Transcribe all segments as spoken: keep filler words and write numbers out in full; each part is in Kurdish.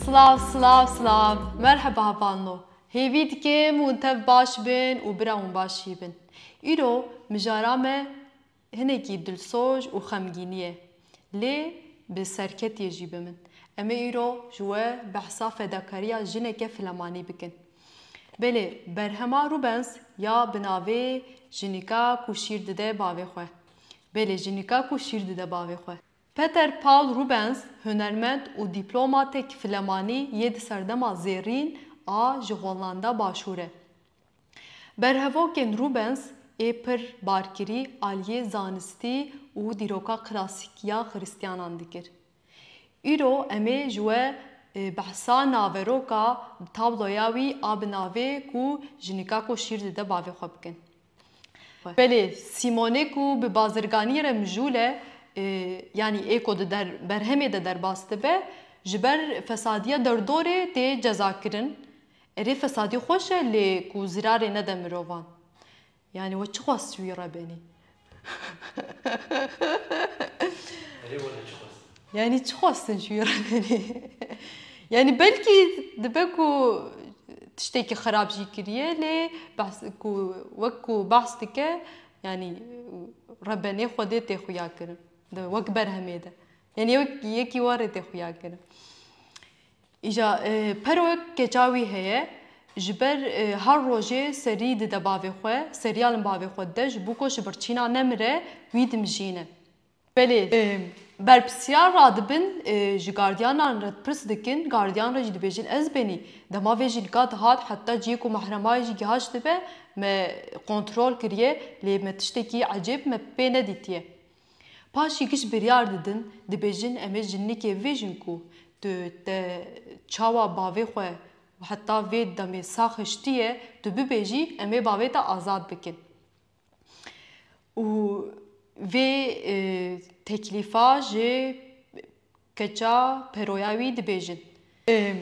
Silav, silav, silav. Merheba hevalno. Hêvî dikim hûn tev baş bin û bira hûn baş jî bin. Îro mijara me hinekî dilsoz û xemgînî ye. Lê bi serketiyê jî bi min. Em ê îro ji we behsa fedakariya jineke filemanî bikin. Belê, berhema Rubens ya bi navê Jinika ku şîr dide bavê xwe. Belê, jinika ku şîr dide bavê xwe. Peter Paul Rubens, hunermend û dîplomatêk filemanî yê di serdema zêrîn a ji Hollanda başûr e. Berhevokên Rubens ê pir barkirî aliyê zanistî û dîroka klasîk ya Xiristiyanan dikir. Îro em ê ji we, e, behsa naveroka tabloya wî a bi navê ku Jinika ku şîr dide bavê xwe bikin. Belê, Simone ku bi bazirganî re mijûl e, e, yanî ê ku di der, berhemê de derbas dibe, ji ber fesadiya derdorê tê cezakirin. Erê, fesadî xweş e, lê ku zirarê nede mirovan. Yanî we çi xwest ji wî re benî? Erê, wele çi xwest? Yanî çi xwestin ji wî re benî? Yanî belkî dibe ku tiştekî xirab jî kiriye, lê behs, ku wek ku behs dike, yanî rebenê Xwedê tê xuya kirin. Di wek berhemê de. Yanî wek yekî warê tê xuya kirin. Îja, e, pero wek keça wî heye, ji ber, e, her rojê serî dide bavê xwe, seriya li bavê xwe dide, ji bo ku ji birçîna nemire, wî dimijîne. Belê, e, berpirsiyar radibin, e, ji gardiyanan re pirs dikin, gardiyan re jî dibêjin, ez benî. Dema vê jî nika dihat, heta cihê ku mehremayê jî gihaş dibe, me kontrol kiriye, lê me tiştekî ecêb me pê nedîtiye. Paşî giş biryar didin, dibêjin, em ê jinikê vêjin ku tu te çawa bavê xwe heta vê demê sax hiştiye, tu bibêjî, em ê bavê te azad bikin. Û vê, e, teklîfa ji keça peroya wî dibêjin. E,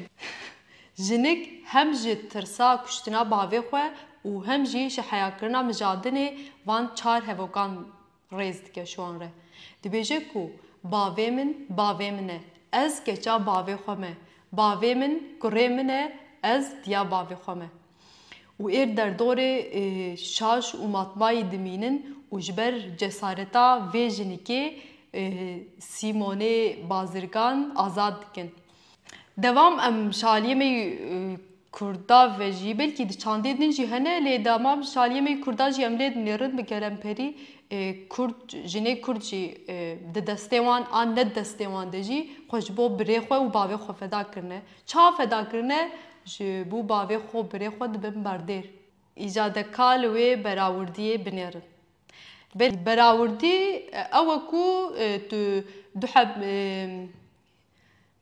jinik hem ji tirsa kuştina bavê xwe û hem jî ji heyakirina mijadinê van çar hevokan rêz dike ji wan re. Dibêje ku bavê min, bavê min e. Ez keça bavê xwe me. Bavê min kurê min e, ez diya bavê xwe me. Û êr derdorê, e, şaş û matmayî dimînin û ji ber cesareta vê jinikê, e, Sîmonê bazirgan azad dikin. Devam em ji aliyê me yî, e, Kurda ve jî, belkî di çandê din jî hene, lê dema ji aliyê me yî Kurda jî em lê dinêrin bi gelemperî, e, Kurd, jinê Kurd jî, e, di destê wan an ne di destê wan de jî xwe ji bo birê xwe û bavê xwe feda kirine. Çawa feda kirine? Ji bo bavê xwe, birê xwe dibin berdêr. Îca de ka li wê berawurdiyê binêrin. Belê, berawurdî, e, ew e ku, e, tu du heb, e,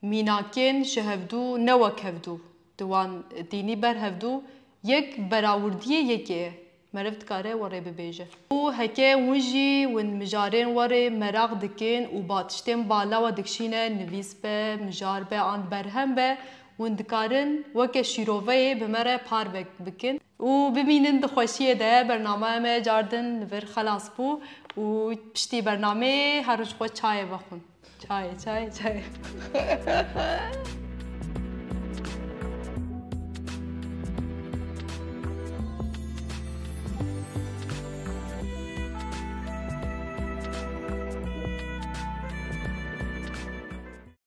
mînakên ji hevdû ne wek hevdû. Tu wan tînî ber hevdû, yek berawurdiyê yekê ye. Meriv dikare werê bibêje. Û heke hûn jî hûn mijarên werê meraq dikin û ba tiştên bala we dikişîne, nivîs be, mijar be an berhem be, hûn dikarin weke şîroveyê bi me re parve bikin. Û bimînin di xweşiyê de, bernama me cardin li vir xelas bû û piştî bernameyê herin ji xwe çayê vexwin. Çayê, çayê, çayê.